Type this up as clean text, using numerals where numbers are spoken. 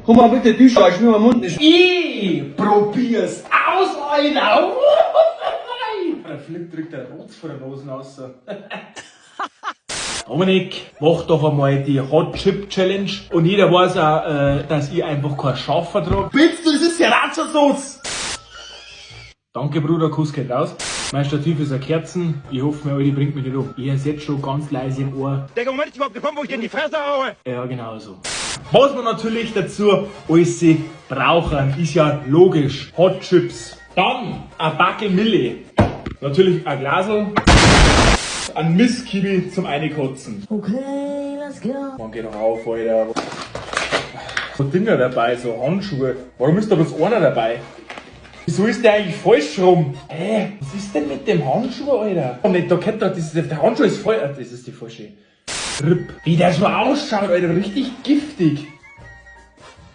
Komm mal bitte, Düscher, ich will meinen Mund nicht. Ich probier's aus, Alter! Der Flip drückt der Rotz vor der Nase raus. Dominik, mach doch einmal die Hot Chip Challenge. Und jeder weiß auch, dass ich einfach kein Schaf vertrag. Bitte, das ist Sriracha-Sauce! Danke, Bruder, Kuss geht raus. Mein Stativ ist eine Kerzen. Ich hoffe, meine Alte bringt mich nicht um. Ich hör's jetzt schon ganz leise im Ohr. Der Moment ist überhaupt gekommen, wo ich dir in die Fresse haue. Ja, genau so. Was wir natürlich dazu alles brauchen, ist ja logisch. Hot Chips. Dann ein Backel Mille. Natürlich ein Glasl. Ein Misskibi zum Einkotzen. Okay, let's go. Man geht doch auf, Alter. So Dinger dabei, so Handschuhe. Warum ist da bloß einer dabei? Wieso ist der eigentlich falsch rum? Hä? Was ist denn mit dem Handschuh, Alter? Oh, nicht, da kennt doch, das ist, der Handschuh ist voll. Ah, das ist die falsche. Ripp. Wie der schon ausschaut, Alter, richtig giftig.